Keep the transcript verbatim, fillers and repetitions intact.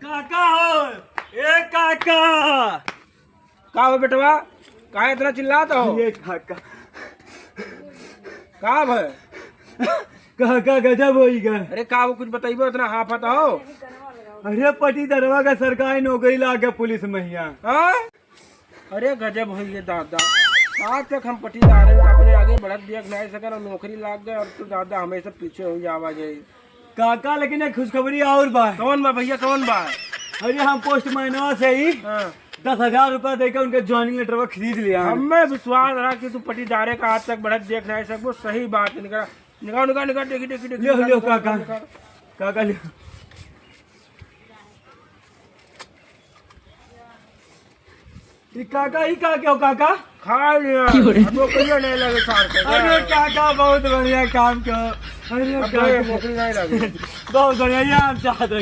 काका हो, ए काका। का हो बेटवा, काहे इतना चिल्लात हो? ये काका। का भय? काका गजब होई गा। अरे का हो, कुछ बतइबो, इतना हाफत हो? अरे पटीदरवा का सरकारी नौकरी लाग गा पुलिस महिया। हाँ? अरे गजब होई गे दादा, आज तक हम पटीदार हैं, अपने आगे बढ़त देख नाहीं सकन और नौकरी लाग गए, अब तो दादा हमें सब पीछे हो जावा जाए। काका, लेकिन एक खुशखबरी और बा। कौन बा भैया, कौन बा? अरे हम पोस्टमैनवा से ही हाँ। दस हजार रुपया देके उनके ज्वाइनिंग लेटरवा खरीद लिया। हमें विश्वास रहा कि तू पटीदारे का आज तक बढ़त देख नाहीं सकबो, सही बात है। निकाल, निकाल, निकाल, निकाल, देखी, देखी, देखी, लियो, निकाल, लियो, निकाल, काका। निकाल, निकाल। काका, लियो। ई काका, ई काका हो काका? खा लिया। क्यों रे? अब नौकरियाँ नहीं लगे सार को। अरे काका, बहुत बढ़िया काम किया। अरे अब काका। नौकरी नहीं लगे। बहुत बढ़िया, ये हम चाहते हैं।